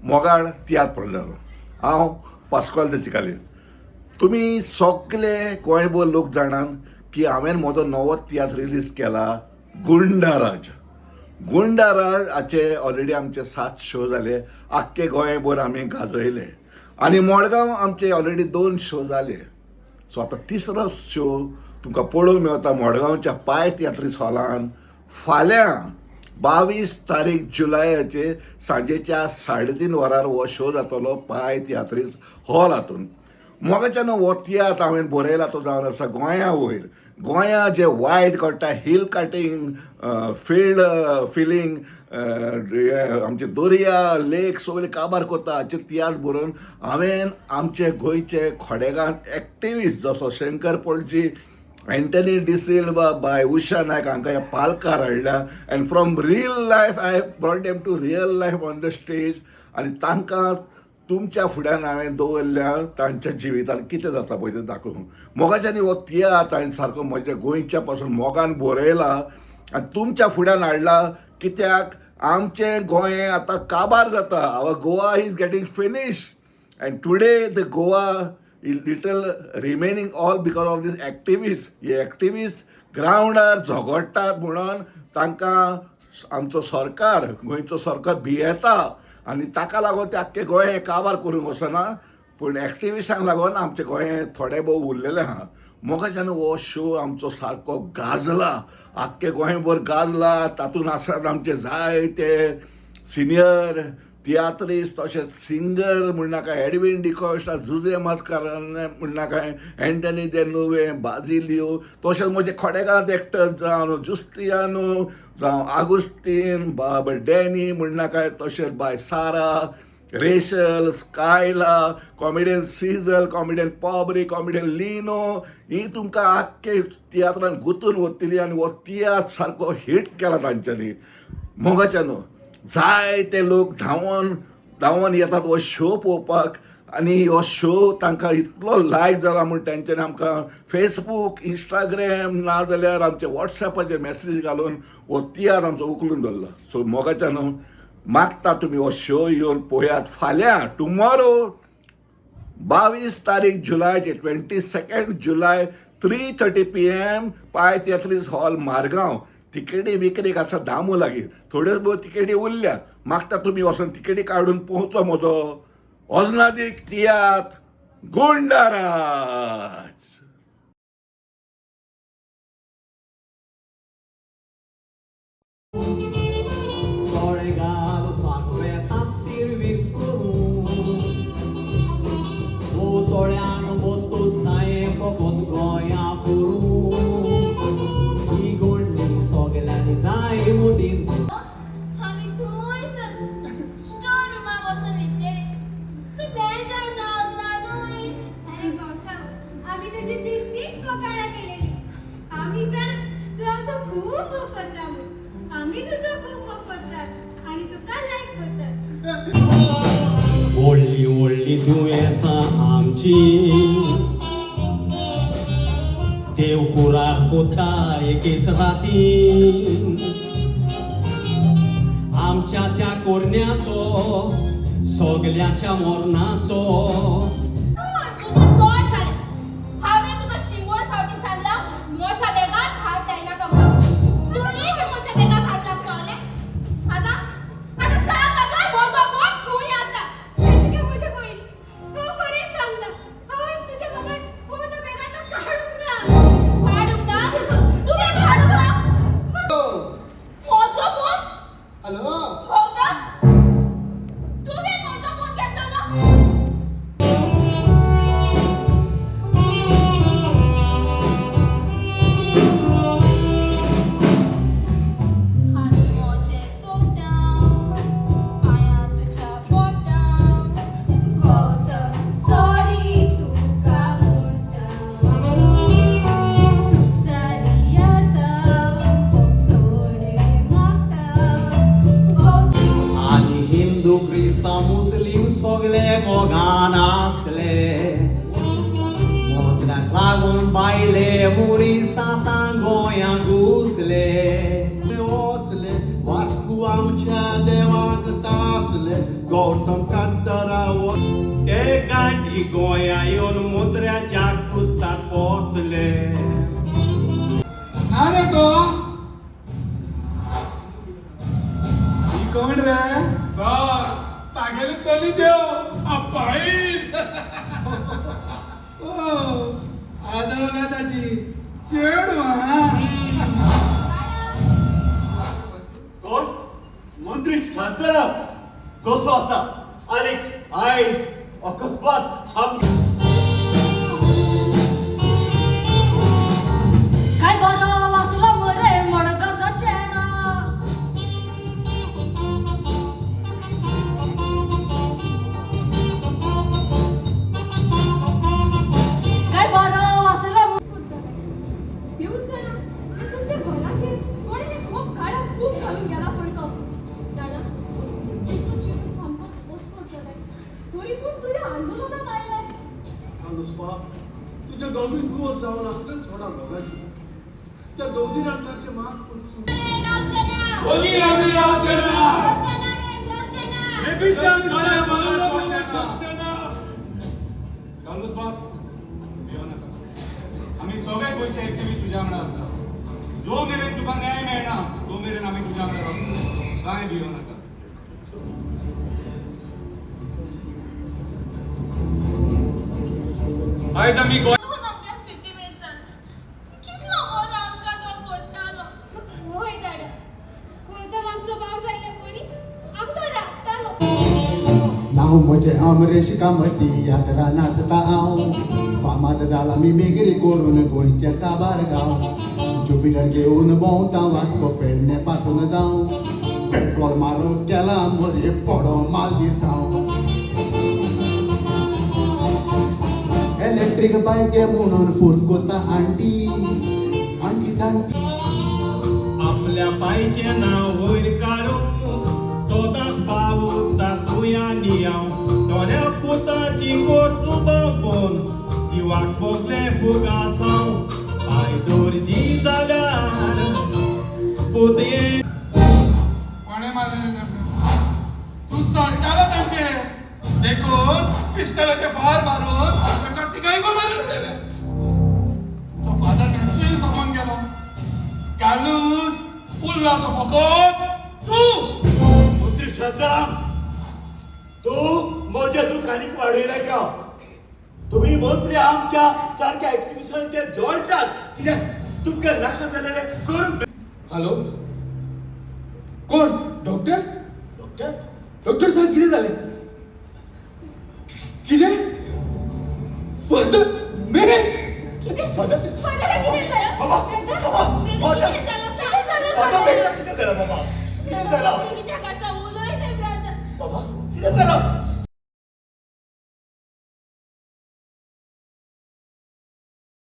मोगाळ तियात्र पडलेलो. हांव पास्कोल the Chicalim. तुमी सगळे गोंयभर लोक जाणात की हांवें म्हजो नवो तियात्र रिलीज केला, गुंडाराज. गुंडाराज हाचे ऑलरेडी आमचे 7 शो जाले, आख्खे गोंयभर आमी गाजयले आनी मडगांव आमचे ऑलरेडी 2 शो जाले. सो आतां तिसरो शो तुमकां पळोवंक मेळटा मडगांवच्या पाय तियात्रीस हॉलान फाल्यां 22 तारीख जुलयाचे सांजेच्या 3:30 वरार हो शो जातलो पाय तियात्रीस हॉल हातून. मोगाच्यान हो तियात्र हांवें बरयला तो जावन आसा गोंया वयर, गोंया जे वायट घडटा, हिल कटींग, फिल्ड फिलींग, आमचे दर्या लेक सगळे काबार करता हाचे तियात्र बरोवन हांवें आमचे गोंयचे खोडेगांव एक्टिविस्ट जसो शंकर पोळजी, एंटनी डिसिल्वा, बाय उषा नायक हांकां ह्या पालकार हाडल्या and from real life I brought them to real life on the stage आनी तांकां तुमच्या फुड्यान हांवें दवरल्या तांच्या जिवितान कितें जाता पळय तें दाखोवंक. मोगाच्यांनी हो तियात्र हांवें सारको म्हज्या गोंयच्या पासून मोगान बरयला आनी तुमच्या फुड्यान हाडला कित्याक आमचें गोंय आतां काबार जाता. Our Goa is getting finish and today the Goa is little remaining all because of this activist. हे एक्टिविस्ट ग्रावंडार झगडटात म्हणून तांकां आमचो सरकार, गोंयचो सरकार भियेता आनी ताका लागून ते आख्खें गोंय काबार करूंक वचना, पूण एक्टिविस्टांक लागून आमचें गोंय थोडें भोव उरलेलें आहा. मोगाच्यान हो शो आमचो सारको गाजला, आख्खे गोंयभर गाजला. तातूंत आसात आमचे जायते सिनियर तियात्रिस्त, तशेंच सिंगर म्हणनाका एडवीन डिकॉस्टा, जुजे मास्कारान म्हणनाका एंटनी दे नुवे, बाजिलियो, तशेंच म्हजे खोडेगांत एक्टर जावं जुस्तियानो, जावं आगुस्तीन, बाब डॅनी म्हणनाका, तशेंच बाय Sara, Rachel, Skyla, comedian Sizal, comedian Pobri, comedian Lino, ही तुमकां आख्खे तियात्रान गुंतून वतली आनी हो तियात्र सारको हिट केला तांच्यांनी. मोगाच्यान जायते लोक धांवन धांवन येतात हो शो पळोवपाक आनी हो शो तांकां इतलो लायक जाला म्हूण तेंच्यांनी आमकां फेसबूक, इंस्टाग्राम ना जाल्यार आमच्या वॉट्सॅपाचेर मॅसेज घालून हो तियात्र आमचो उखलून धरला. सो मोगाच्यान मागता तुमी हो शो येवन पळयात फाल्यां टुमॉरो 22 तारीख जुलयाचे 22 जुलय 3:30 PM पाय तियात्रीस हॉल मारगांव. तिकेटी विक्रीक आसा दामू लागीं, थोड्योच भोव तिकेटी उरल्या. मागता तुमी वचून तिकेटी काडून पोवचो म्हजो ओजनादीक तियात्र गुंडाराज. तोडेगार फांकवेतात सिर्वीस करून भोंवतोळ्यान वतूच जाये फकत गोंया पुरून ही गोंडली सगल्यांनी जाय मुठीन. आमी थंयसर स्टोर रुमा वचून लिपलेले, तूं बेजार जावंक ना न्हय? अरे गौतम, आम्ही तुझी बेश्टीच फकाणां केलेली. आम्ही जाणा तूं आमचो खूब मोग करता म्हूण. आमी तुजो खूब मोग करतात आनी तुका लायक करतात. व्हडली व्हडली दुयेंसां आमची देव कुरार कोता एकेच राती आमच्या त्या कोरण्याचो सगल्याच्या मरणाचो. तुजें चड जालें. हांवें तुका 100 फावटी सांगलां, म्हज्या बॅगाक हात लायनाका म्हणून. तरीय तूं म्हज्या बॅगाक हात लावंक पावलें. आतां आतां सांग म्हाका, म्हजो फोन खंय आसा? जेसिका म्हजे भयणी, हांव खरेंच सांगता, हांवें तुज्या बाबान फोन बॅगांतलो काडूंक ना. काडूंक ना? तुवें काडूंक ना म्हजो फोन? हॅलो. गौतम, तुवें म्हजो फोन घेतलो ना? हात म्हजे चोवटा, पांयां तुज्या पोटा, गौतम सॉरी तुका म्हणटा, चूक जाली आतां, भोगसणे मागता गौतम. आनी हिंदू क्रिस्तांव मुस्लीम सगळे मोगान आसले, मोगऱ्याक लागून बायले मुरी सातां गोंयां घुसले. वसले वास्को आमच्या देवाक तासले. गौतम कांताराव ते गांठी गोंया येवन मोत्र्याच्या कुस्ताक पोसले. ना रे तो ही कोण रे? सर, तागेली चली देव अप्पाई. ओ, आदवला ताची चेडू हा. कोण मंत्री शांताराम कसो आसा आनीक आयज अकस्मात आम काय बरो वासलो मरे मडगांचा चेडो. काय बरो वासलो. भिवूच जाणा, ते तुमच्या घराचेर कोणें खूब काळा खूब घालून गेला पळय तो. जाणा, चिंतून चिंतून सामकोच अस्वस्थ जालाय. तरी पूण तुवें आंदोलनाक आयलाय. कालुसबाब, तुजे दोगूय दुवस जावन आसले थोडा मोगाची त्या दोगीन ताचे माग पूण रावचे ना. ओगी आमी रावचे ना. सोडचे ना रे, सोडचे ना. कार्लूस बाब, भियो नाका. आमी सगळे गोंयचे एक्टिविस्ट तुज्या वांगडा आसा. जो मेरेन तुका न्याय मेळना तो मेरेन आमी तुज्या वांगडा रावतले. कांय भियो नाका. आयज आमी गोंय आमच्या सिटी जालें. कितलो बरो आमकां तो कोत्तालो. होय दादा, गौतम आमचो भाव जाल्ले परी आमकां राखतालो. नांव म्हजें अमरेश कामती, यात्रा नाचता हांव. फामाद जाला मिमिक्री करून गोंयचे साबार गांव. जुपिटर घेवन भोंवता वास्को पेडणे पासून जावं. पेट्रोल मारून केला म्हजे पडो माल दिसांव. इलेक्ट्रीक बायक घे म्हणून फोर्स कोता आंटी आंटी तांटी. आपल्या पायचें नांव वयर काडूंक सदांच पावता तूं आनी हांव. थोड्या पुताची कोर्तुबां फोन जिवाक भोगलें फुगासांव. पांय दर्जी जाल्यार पोतये. कोणें मारलें तांकां? तूं चळटालो तांचेर देखून पिस्टलाचे फार मारून तांकां तिगांयकूय मारून उडयले. तुजो फादर मेसूय सोंपोन गेलो. कार्लूस, उरला तो फकत तूं. मंत्री शांताराम, तूं म्हज्या दुकानीक वाडयला का? तुम्ही मंत्री आमच्या सारख्या एक्टिविस्टांचेर जळटात. कित्याक तुमकां नाका जालें करूंक. हॅलो, कोण? डॉक्टर? डॉक्टर. डॉक्टर साहेब, कितें जालें? कितें? Father marriage. कितें? फादर. फादराक कितें जालें? बाबा, ब्रदर, बाबा, ब्रदर, फादर. कितें जालां सांग. कितें जालें? फादर बेगीन कितें जालां बाबा? कितें जालां? कित्याक आसा उलय न्हय ब्रदर. बाबा, कितें जालां?